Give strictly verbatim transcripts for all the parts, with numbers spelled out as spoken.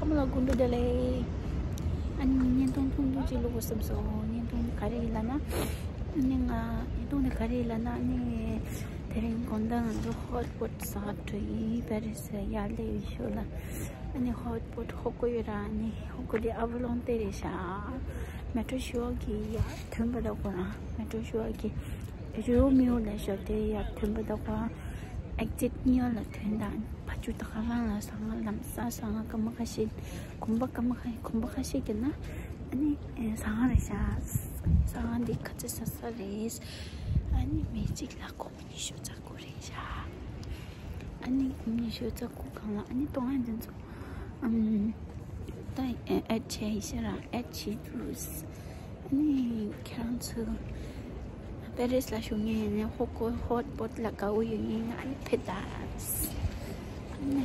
མོ་ལ་དགོན་པའི་བདེ་ལེགས། ཨ་ནི་བརྙན་ཐུང་ཐུང་ཐུང་ཅིག་བླུག་དགོས་བསམ་སོང་། བརྙན་ཐུང་དེ་ག་རེ་ཡིན་ལབ་ན། ཨ་ནི་ང་བརྙན་ཐུང་དེ་ག་རེ་ཡིན་ལབ་ན། ཨ་ནི་དེ་རིང་དགོང་དག་ང་ཚོ་ཧོ་ཊི་སྤོ་ཊི་ཟ་འགྲོ་ཡིན། པེ་རི་སི་ཡར་སླེབས་པའི་ཤུལ་ལ། ཨ་ནི་ཧོ་ཊི་སྤོ་ཊི་ཧོ་ཀོ་ཡོད་ར། ཨ་ནི་ཧོ་ཀོ་དེ་ཨ་ཝ་ལོན་ཊི་རེད་ཤག་མེ་ཊོ་ཤུ་ཝར་གི་ཡར་ཐོན་པ་དང་ཁོ་རང་། མེ་ཊོ་ཤུ་ཝར་གི་རིའུ་མིའུ་ལབ་ཤག་དེ་ཡར་ཐོན་པ་དང་ཁོ་རང་ཨེག་ཛིཊ་གཉིས་པ་ལ་ཐོན་དང་། ཕར་ཕྱོགས་ད་ག་རང་ལ་ཟ་ཁང་། ལམ་སང་ཟ་ཁང་སྐར་མ་ཁ་ཤས། དགོན་པ་སྐར་མ་ཁ། དགོན་པ་ཁ་ཤས་བརྒལ་ན་ཨ་ནི་ཨེ་ཟ་ཁང་རེད་ཤག་ཟ་ཁང་འདི་ཁ་ཚ་ཟ་ས་རེད། ཨ་ནི་མི་གཅིག་ལ་སྒོར་མོ་ཉི་ཤུ་རྩ་དགུ་རེད་ཤག་ཨ་ནི་ཉི་ཤུ་རྩ་དགུ་སྒང་ལ་ཨ་ནི་གཏོང་ཡ་འདི་ཚོ་ཨམ་ད་ཨེ་ཨེཌ་བྱས་ཡིན་ཤག་ར། ཨེཌ་བྱེད་དུས། ཨ་ནི་ཁྱེད་རང་ཚོ་པེ་རི་སི་ལ་བཞུགས་མཁན་ཡིན་ན། ཧོ་ཀོ་ཧོ་ཊི་སྤོ་ཊི་ལ་དགའ་བོ་ཡོད་མཁན་ཡིན་ན་ཨ་ནི་ཕེབས་དང་། ཨ་ནི་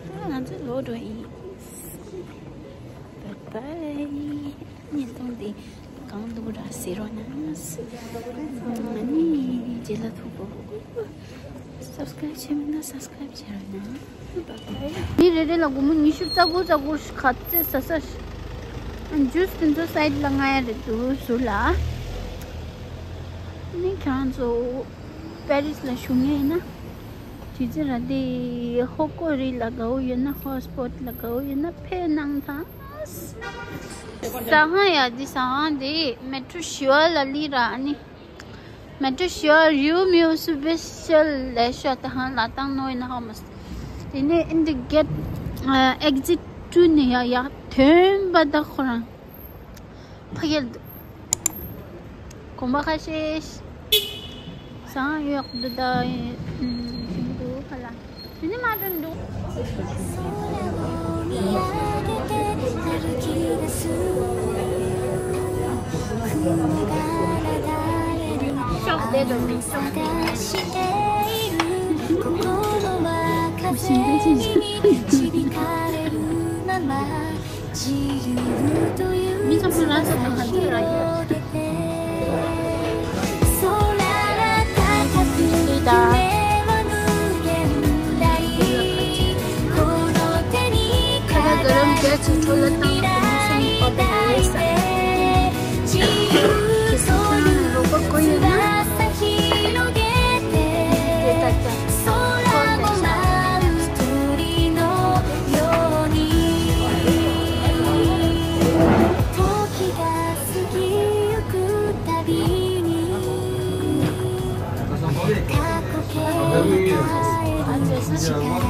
ད་ང་ཚོ་ལོག་འགྲོ་ཡིན། བཱའི་བཱའི། བརྙན་ཐུང་འདི་གང་འདུག་ར་གཟིགས་རོགས་གནང་། ཨ་ནི་རྗེས་ལ་ཐུག་གོ། སབ་སི་ཀ་རེབ་བྱས་མེད་ན་སབ་སི་ཀ་རེབ་བྱེད་རོགས་གནང་། མི་རེ་རེ་ལ་སྒོར་མོ་ཉི་ཤུ་རྩ་དགུ་རྩ་དགུ་ག་ཚོད་ཟ་ས། ཨ་ནི་ཇུས་དེ་ཚོ་སའིཌ་ལ་མངགས་ཡ་རེད་འདུག་ཟུར་ལ། ཨ་ནི་ཁྱེད་རང་ཚོ་པེ་རི་སི་ལ་བཞུགས་མཁན་ཡིན་ན། དུས་ཚོད་ར་འདི་ཧོ་ཀོ་རི་ལ་དགའ་བོ་ཡོད་ན། ཧོ་ཊི་སྤོ་ཊི་ལ་དགའ་བོ་ཡོད་ན་ཕེབས་གནང་དང་། ཟ་ཁང་ཡ་འདི་ཟ་ཁང་འདི་མེ་ཊོ་ཤུ་ཝར་ལ་སླེབས་ར། ཨ་ནི་མེ་ཊོ་ཤུ་ཝར་རིའུ་མིའུ་སུ་པེ་ཤལ་ལབ་ཤག་ད་ཧང་ལ་བཏང་ནོ་ཡིན་ན་ཧ་མ་སི། དེ་ནས་ཨིན་དི་གེཊ་ཨེག་ཛིཊ་ཊུ་ནས་ཡ་ཡ་ཐོན་པ་ད་ཁོ་རང་ཕ་གིར་འདུག་དགོན་པ་ཁ་ཤས་ཟ་ཁང་ཡོད་འདུག་ད་ཨིན་འདུག་ཁ་ལ། དེ་ནས་མ་འགྲོ་འདུག་ཤོག་དེ་འགྲོ་མི་ཤོག་མི་ཚང་མ་རང་ཚོ་དང་ཧ་ཅང་རག་གི་རེད། ཁ་ལག་གི་རིན་བརྒྱ་ཆ་ཁྲོ་ལ་བཏང་ན་ཁོ་མོ་སེམས་ནས་སྤོབས་པ་ཡོད་ས་རེད། ཁྱེད་ཚོ་ཁྱེད་རང་རོགས་པ་དགོས་ཡོད་ན། དེ་ལྟར་ཀྱང་ཁོ་ལ་ཤ་ཡང་ཡང་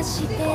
ཞིག་